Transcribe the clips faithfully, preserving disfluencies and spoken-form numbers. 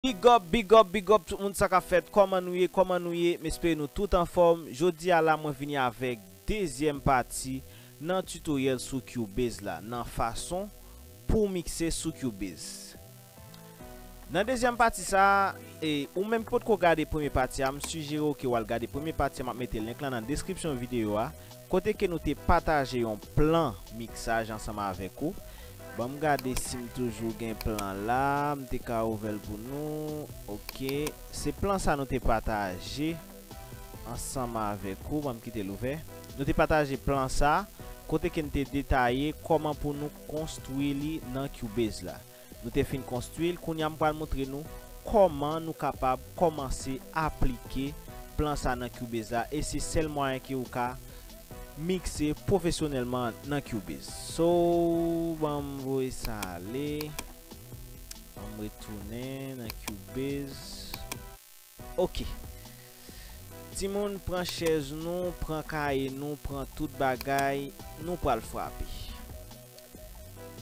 Big up, big up, big up tout moun sa k ap fèt. Kòman nou ye? Kòman nou ye? M espere nou tout anfòm. Jodi a la mwen vini avèk dezyèm pati nan tutorial sou Cubase la, nan fason pou w mikse sou Cubase. Nan dezyèm pati sa, e, ou menm ki potko gade premye pati a, m sijere w ke w al gade premye pati a, m ap mete link lan nan deskripsyon videyo a, kote ke nou te pataje yon plan miksaj ansanm avèk ou. Ban m gade si m toujou gen plan la, m te ka ouvè l pou nou. Ok, se plan sa nou te pataje ansanm avèk ou, ban m kite l ouvè. Nou te pataje plan sa, kote ke n te detaye kòman pou nou konstwi li nan Cubase la. Nou te fin konstwi l, kounye a m pral montre nou kòman nou kapab kòmanse aplike plan sa nan Cubase la, e se sèl mwayen ke ou ka mikse pwofesyonèlman nan Cubase. So, ban m voye sa ale. Ban m retounen nan Cubase. Ok. Timoun, pran chèz nou, pran kaye nou, pran tout bagay, nou pral frape.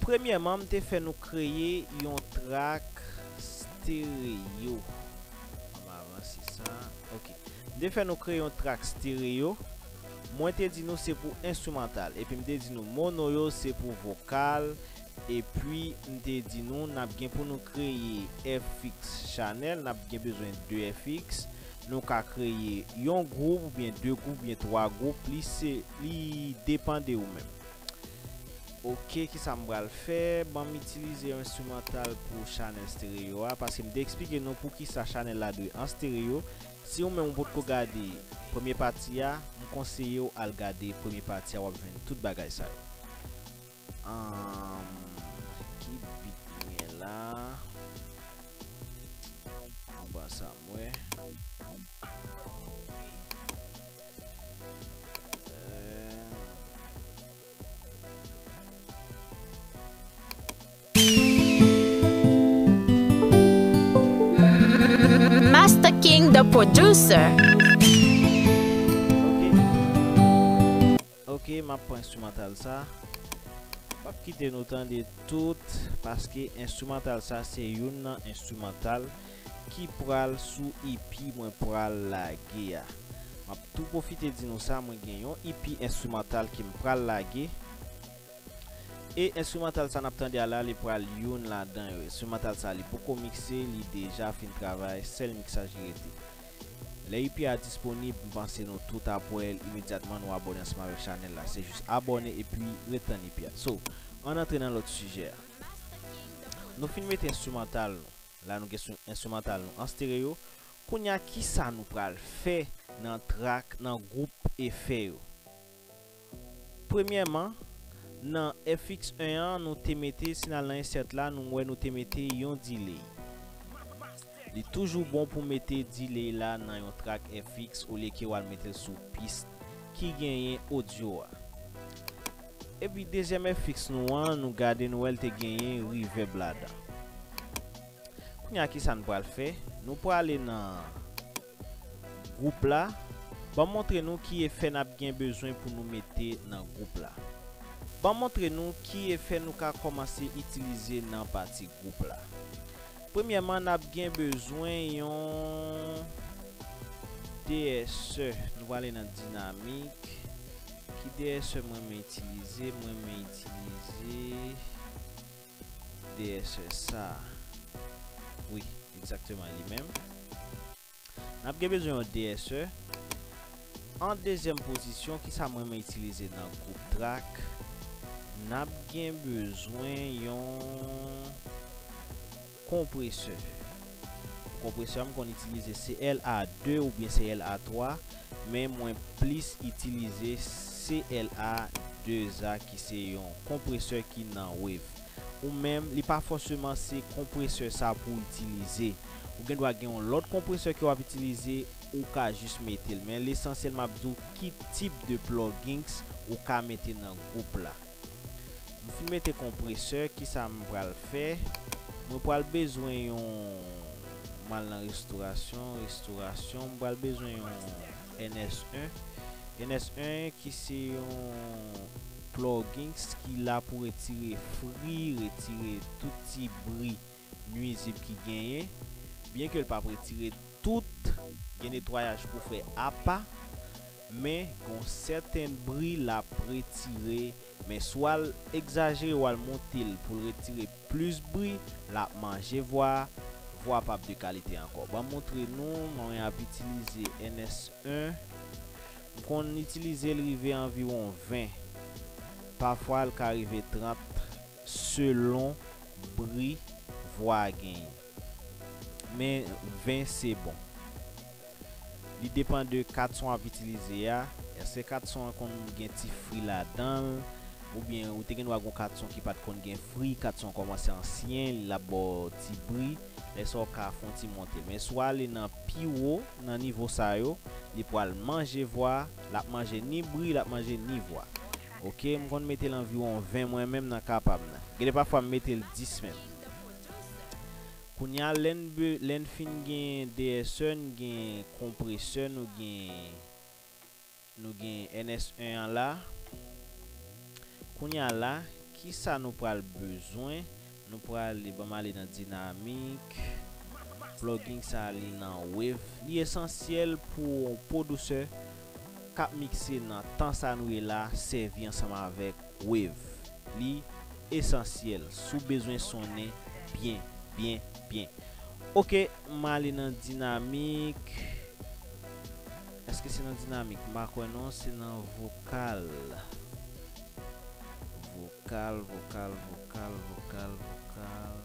Premyèman, m te fè nou kreye yon trak stereo. An m avanse sa. Ok. M te fè nou kreye yon trak stereo. Mwen te di nou se pou enstrimantal. Epi m te di nou mono yo se pou vokal. Epi m te di nou n ap gen pou nou kreye F X chanèl, n ap gen bezwen de F X. Nou ka kreye yon gwoup oubyen de gwoup oubyen twa gwoup. Li se, li depann de ou menm. Ok, kisa m pral fè? Ban m itilize yon enstrimantal pou chanèl stereo a, paske m te eksplike nou poukisa chanèl la dwe an stereo. Si ou menm ou potko gade premye pati a, m konseye w al gade premye pati a, w ap jwenn tout bagay sa yo. Ahn, ki bit nou gen la? Anba sa, m wè. Euh, Master King the producer. Ok, m ap pran enstrimantal sa. M ap kite nou tande tout, paske enstrimantal sa se youn nan enstrimantal ki pral sou E P mwen pral lage a. M ap tou pwofite di nou sa, mwen gen yon E P enstrimantal ke m pral lage. E enstrimantal sa n ap tande a la, li pral youn ladan yo. Enstrimantal sa, li poko mikse, li deja fin travay, sèl miksaj ki rete. Lè E P a disponib, m panse nou tout ap wè l imedyatman nou abòne ansanm avèk chanèl la. Se jis abòne epi ret tann E P a. So, ann antre nan lòt sijè a. Nou fin mete enstrimantal nou. La nou gen sou enstrimantal nou an stereo. Kounye a, kisa nou pral fè nan trak, nan gwoup efè yo? Premyèman, nan F X en an, nou te mete, si n al nan insert la, nou wè nou te mete yon delay. Li toujou bon pou mete delay la nan yon trak F X olye ke w al mete l sou pis ki genyen odyo a. Epi dezyèm F X nou an, nou gade nou wè l te genyen reverb ladan. Kounye a, kisa n pral fè? Nou prale nan gwoup la. Ban m montre nou ki efè n ap gen bezwen pou nou mete nan gwoup la. Ban m montre nou ki efè nou ka kòmanse itilize nan pati gwoup la. Premyèman, n ap gen bezwen yon D S E. Nou prale nan dinamik. Ki D S E mwen renmen itilize? Mwen renmen itilize D S E sa. Wi, egzakteman li menm. N ap gen bezwen yon D S E. An dezyèm pozisyon, kisa mwen renmen itilize nan gwoup trak? N ap gen bezwen yon konpresè. Konpresè a, m konn itilize C L A de oubyen C L A twa, men mwen plis itilize C L A de a ki se yon konpresè ki nan Wave. Ou menm, li pa fòseman se konpresè sa pou w itilize. Ou gendwa gen yon lòt konpresè ke w ap itilize, ou ka jis mete l. Men lesansyèl, m ap di w ki tip de plugins ou ka mete nan gwoup la. M fin mete konpresè, kisa m pral fè? Mwen pral bezwen yon, m al nan restorasyon, restorasyon, m pral bezwen yon N S en. N S en ki se yon plugins ki la pou retire fri, retire tout ti bri nwizib ki genyen. Byenke l p ap retire tout, gen netwayaj pou fè apa, men gen yon sèten bri l ap retire. Men si w al egzajere, w al monte l pou l retire plis bri, l ap manje vwa a, vwa a p ap de kalite ankò. Ban m montre nou, mwen ap itilize N S en. M konn itilize l rive anviwon ven. Pafwa, l ka rive trant selon bri vwa a genyen. Men ven se bon. Li depann de kat son w ap itilize a. Èske kat son an konn gen ti fri ladan l? Oubyen ou te gen dwa gen yon kat son ki pa t konn gen fri, kat son an kòmanse ansyen, l ap ba w ti bri. Lè sa w ka fè yon ti monte. Men si w ale nan pi wo, nan nivo sa yo, li pral manje vwa, l ap manje ni bri, l ap manje ni vwa. Oke, m konn mete l anviwon ven mwen menm nan kapab nan. Gen de pafwa m mete l dis menm. Kounye a, lè n be-, lè n fin gen D S E, n gen konpresè, nou gen, nou gen N S en an la. Kounye a la, kisa nou pral bezwen? Nou prale, ban m ale nan dinamik. Plugin sa a, li nan Wave. Li esansyèl pou yon po dousè k ap mikse nan tan sa nou ye la, sèvi ansanm avèk Wave. Li esansyèl si w bezwen sonnen byen, byen, byen. Oke, m ale nan dinamik. Èske se nan dinamik? M pa kwè non, se nan vokal. Vokal, vokal, vokal, vokal, vokal.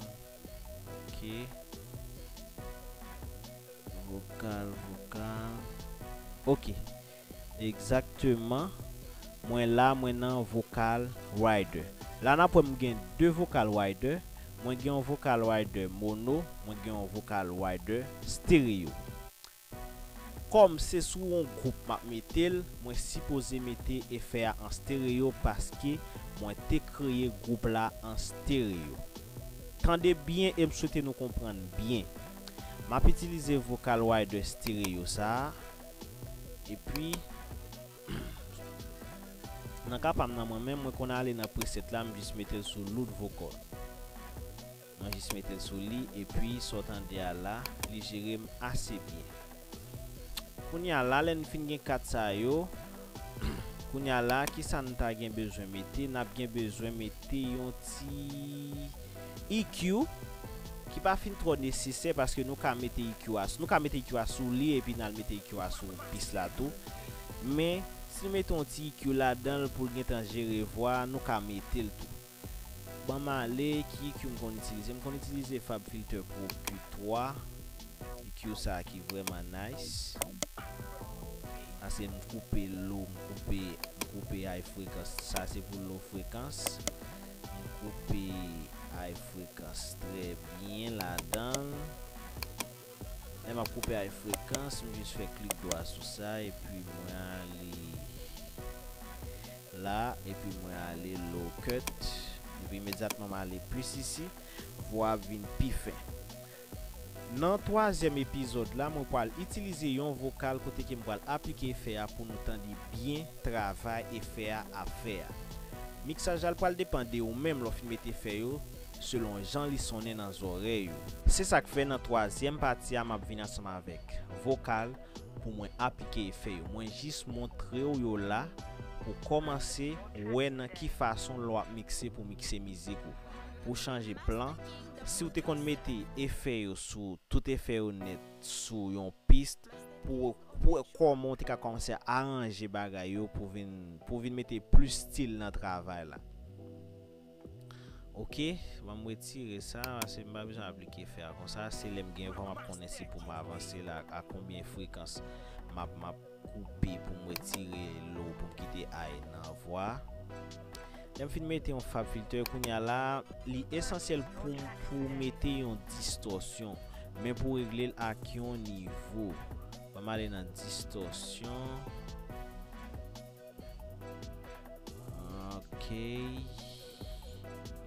Oke. Vokal, vokal. Oke. Egzakteman. Mwen la, mwen nan vokal rider. La n ap wè m gen de vokal rider. Mwen gen yon vokal rider mono, mwen gen yon vokal rider stereo. Kòm se sou yon gwoup m ap mete l, mwen sipoze mete efè a an stereo paske mwen te kreye gwoup la an stereo. Tande byen e m swete nou konprann byen. M ap itilize vokal rider stereo sa a. Epi, nan ka pa m nan mwen menm, mwen konn ale nan preset la, m jis mete l sou load vocal. Mwen jis mete l sou li, epi sa w tande a la, li jere m ase byen. Kounye a la, lè n fin gen kat sa yo, kounye a la, kisa n ta gen bezwen mete? N ap gen bezwen mete yon ti E Q ki pa fin twò nesesè paske nou ka mete E Q a, nou ka mete E Q a sou li epi n al mete E Q a sou pis la tou. Men, si n mete yon ti E Q ladan l pou l gentan jere vwa a, nou ka mete l tou. Ban m ale, ki E Q m konn itilize? M konn itilize FabFilter Pro Q twa. E Q sa ki vrèman nice. Ase m koupe low, m koupe, m koupe high frequency. Sa se pou low frequency. M koupe high frequency trè byen ladan l. Lè m ap koupe high frequency, m jis fè klik dwa sou sa, epi mwen ale la, epi mwen ale low cut, epi imedyatman m ale plis isi, vwa ap vin pi fen. Nan twazyèm epizòd la, mwen pral itilize yon vokal kote ke m pral aplike efè a pou nou tande byen travay efè a ap fè a. Miksaj la l pral depann de ou menm lè w fin mete efè yo, selon jan li sonnen nan zòrèy ou. Se sa k fè nan twazyèm pati a m ap vin ansanm avèk vokal pou mwen aplike efè yo. Mwen jis montre w yo la pou kòmanse wè nan ki fason lè w ap mikse pou mikse mizik ou. Pou chanje plan, si w te konn mete efè yo sou tout efè yo nèt sou yon pis, pou, pou wè kòman w te ka kòmanse aranje bagay yo pou vin, pou vin mete plis stil nan travay la. Oke, ban m retire sa, paske m pa bezwen aplike efè a konsa. Se lè m gen vwa m ap konnen si pou m avanse la, a konbyen frekans m ap, m ap koupe pou m retire low, pou m kite high nan vwa. Lè m fin mete yon FabFilter, kounye a la, li esansyèl pou, pou mete yon distòsyon. Men pou regle l ak yon nivo. Ban m ale nan distòsyon. Ok.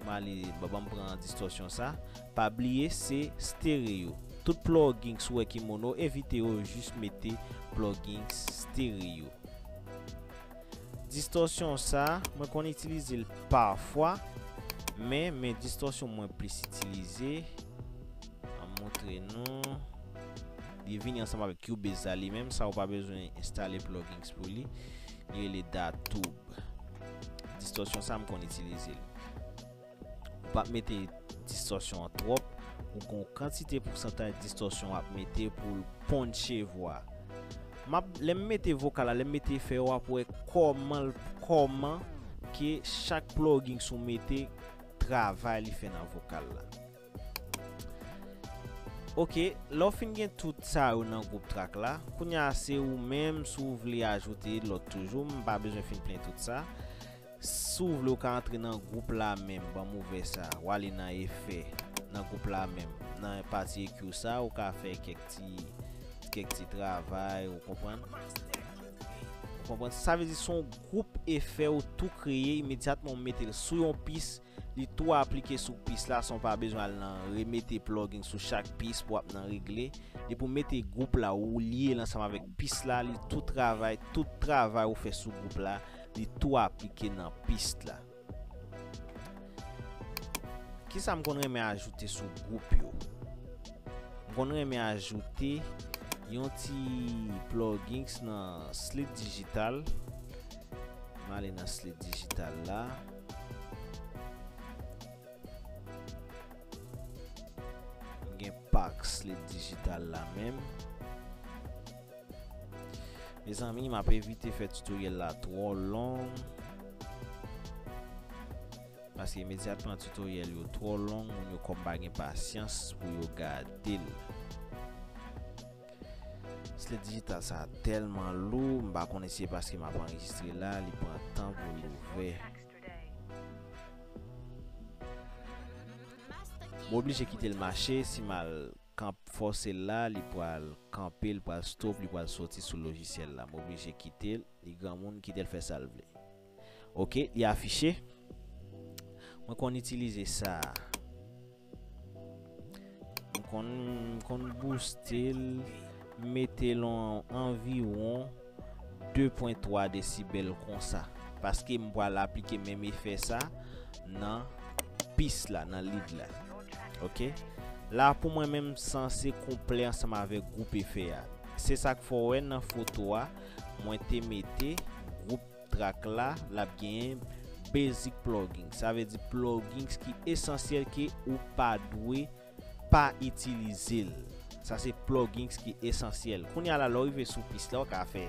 M ale, ban, ban m pran distòsyon sa. Pa bliye, se stereo. Tout plugins ou wè ki mono, evite yo, jis mete plugins stereo. Distòsyon sa, mwen konn itilize l pafwa, men, men distòsyon mwen plis itilize, an m Antre nou. Li vini ansanm avèk Cubase la li menm, sa ou pa bezwen enstale plugins pou li. Li rele Datube. Distòsyon sa m konn itilize l. Ou p ap mete distòsyon an twòp, ou gon kantite pousantaj distòsyon w ap mete pou l ponche vwa. M ap, lè m mete vokal la, lè m mete efè yo, w ap wè kòman, kòman ke chak plugins ou mete travay li fè nan vokal la. Ok, lè w fin gen tout sa yo nan gwoup track la, kounye a se ou menm si w vle ajoute lòt toujou, m pa bezwen fin plen tout sa. Si w vle, ou ka antre nan gwoup la menm, ban m ouvè sa, w ale nan efè, nan gwoup la menm, nan pati E Q sa, ou ka fè kèk ti, kèk ti travay, ou konprann? Ou konprann? Sa vle di se yon gwoup efè ou tou kreye, imedyatman ou mete l sou yon pis, li tou aplike sou pis la san w pa bezwen al nan remete plugin sou chak pis pou w ap nan regle. Depi w mete gwoup la, ou lye l ansanm avèk pis la, li tou travay, tout travay ou fè sou gwoup la, li tou aplike nan pis la. Kisa m konn renmen ajoute sou gwoup yo? M konn renmen ajoute yon ti plugins nan Slate Digital. M ale nan Slate Digital la. M gen pak Slate Digital la menm. Mezanmi, m ap evite fè tutorial la twò long. Paske imedyatman tutorial yo twò long, moun yo kòm pa gen pasyans pou yo gade l. Slate Digital sa tèlman lou, m pa konnen si se paske m ap anrejistre la, li pran tan pou l ouvè. M oblije kite l mache, si m al kanp fòse l la, li pral kanpe, li pral stop, li pral soti sou lojisyèl la. M oblije kite l, li granmoun, kite l fè sa l vle. Ok, li afiche. Mwen konn itilize sa. M konn, m konn booste l, mete l an, anviwon de pwen twa desibèl konsa. Paske m pral aplike menm efè sa nan pis la, nan lead la. Ok? La pou mwen menm sanse konplè ansanm avèk gwoup efè a. Se sa k fè w wè nan foto a, mwen te mete gwoup track la, l ap genyen basic plugins. Sa vle di plugins ki esansyèl ke ou pa dwe pa itilize l. Sa se plugins ki esansyèl. Kounye a la, lè w rive sou pis la, w ka fè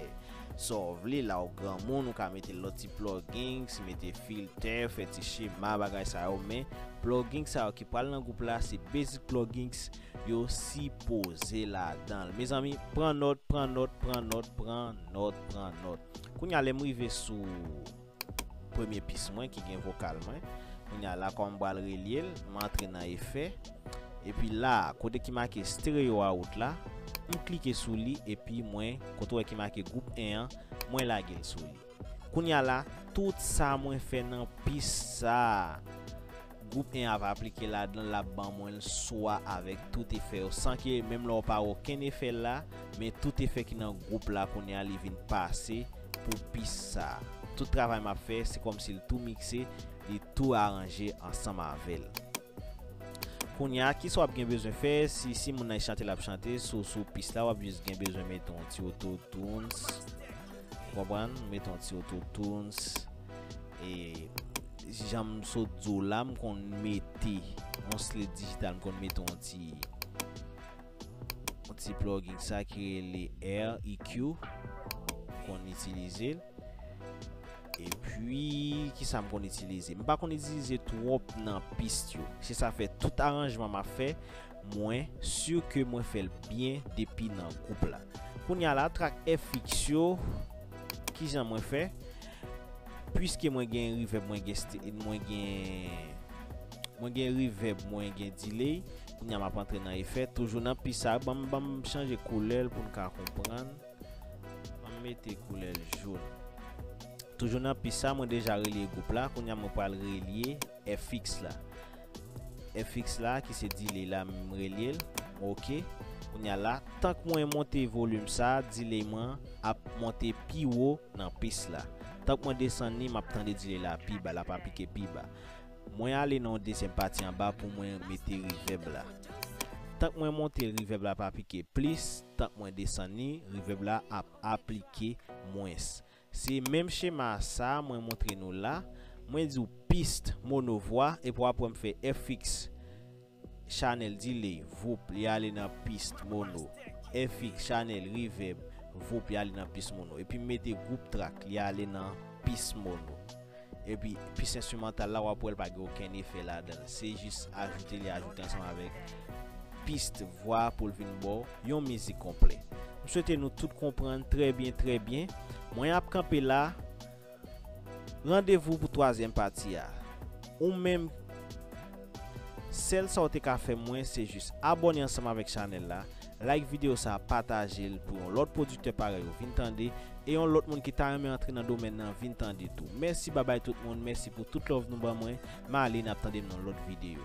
sa w vle. La w granmoun, ou ka mete lòt ti plugins, mete filtè, fè ti chema, bagay sa yo. Men plugins sa yo ki pral nan gwoup la, se basic plugins yo sipoze ladan l. Mezanmi, pran nòt, pran nòt, pran nòt, pran nòt, pran nòt. Kounye a, lè m rive sou premye pis mwen ki gen vokal mwen, kounye a la, kòm m pral relye l, m antre nan efè. Epi la, kote ki make stereo out la, m klike sou li, epi mwen, kote w wè ki make gwoup en an, mwen lage l sou li. Kounye a la, tout sa mwen fè nan pis sa, gwoup en an ap aplike ladan l, l ap ban mwen l swa avèk tout efè yo, san ke menm lè w pa wè okenn efè la, men tout efè ki nan gwoup la kounye a li vin pase pou pis sa. Tout travay m ap fè, se kòmsi l tou mikse, li tou aranje ansanm avè l. Kounye a, kisa w ap gen bezwen fè? Si, si moun nan chante, l ap chante, sou, sou pis la, w ap jis gen bezwen mete yon ti autotunes. Ou konprann? Mete yon ti autotunes. E jan m sot di w la, m konn mete yon slate digital, m konn mete yon ti, yon ti plugin sa ki rele R E Q. M konn itilize l. Epi, kisa m konn itilize? M pa konn itilize twòp nan pis yo. Se sa fè tout aranjman m ap fè, mwen si ke mwen fè l byen depi nan gwoup la. Kounye a la, track F X yo, kijan mwen fè? Piske mwen gen reverb, mwen gen sti-, mwen gen, mwen gen reverb, mwen gen delay. Kounye a m ap antre nan efè. Toujou nan pis sa, ban m, ban m chanje koulè l pou n ka konprann. An m mete koulè l jòn. Toujou nan pis sa, mwen deja relye gwoup la. Kounye a mwen pral relye F X la. F X la, ki se delay la, m relye l. Ok. Kounye a la, tank mwen monte volim sa, delay mwen ap monte pi wo nan pis la. Tank mwen desann li, m ap tande delay la pi ba, l ap aplike pi ba. Mwen ale nan yon dezyèm pati anba pou mwen mete reverb la. tank mwen monte l, reverb la pa aplike plis, tank mwen desann li, reverb la ap aplike mwens. Se menm chema sa mwen montre nou la. Mwen di w pist, mono, vwa, epi w ap wè m fè F X, channel delay, voup, li ale nan pist, mono. F X, channel reverb, voup, li ale nan pist, mono. Epi m mete gwoup track, li ale nan pist, mono. Epi pis enstrimantal la, w ap wè l pa gen okenn efè ladan l. Se jis ajoute li ajoute ansanm avèk pist vwa pou l vin ba w yon mizik konplè. M swete nou tout konprann trè byen, trè byen. Mwen ap kanpe la. Randevou pou twazyèm pati a. Ou menm, sèl sa w te ka fè mwen, se jis abòne ansanm avèk chanèl la, like videyo sa, pataje l pou yon lòt pwodiktè parèy ou vin tande, e yon lòt moun ki ta renmen antre nan domèn nan vin tande tou. Mèsi, babay tout moun, mèsi pou tout love nou ban mwen. M ale, n ap tande m nan lòt videyo.